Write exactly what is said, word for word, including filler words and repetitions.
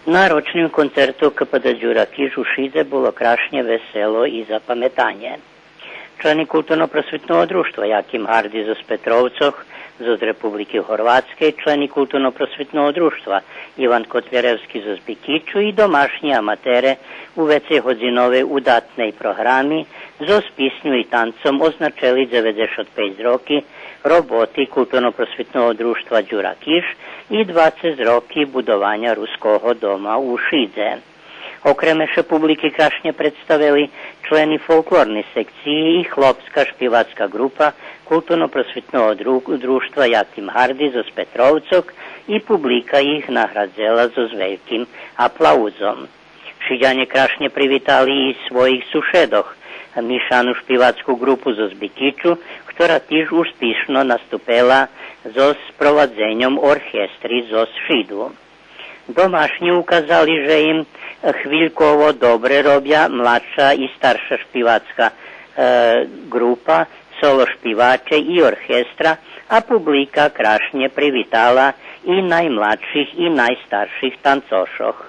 На рочним концерту К П Д Дюра Киш у Шидзе було крашнє весело и запаметанє. Члени Културно-просвитного дружтва Яким Гарди зоз Петровцох, зоз Републики Горватскей, члени Културно-просвитного дружтва Иван Котляревски зоз Бикичу и домашнї аматере у вецейгодзиновей удатней програми зоз писню и танцом означели дзеведзешат пейц роки роботи Културно-просвитного дружтва Дюра Киш и двацец роки будованя Руского дома у Шидзе. Окреме ше публики крашнє представели члени фолклорней секциї и хлопска шпивацка ґрупа Културно-просвитного дру-, дружтва Яким Гарди зоз Петровцох и публика их наградзела зоз вельким аплаузом. Шидянє крашнє привитали и своїх сушедох, мишану шпивацку ґрупу зоз Бикичу, хтора тиж успишно наступела зоз провадзеньом оркестри зоз Шиду. Домашнї указали же им хвильково добре робя младша и старша шпивацка, е, ґрупа, соло шпиваче и оркестра, а публика крашнє привитала и наймладших и найстарших танцошох.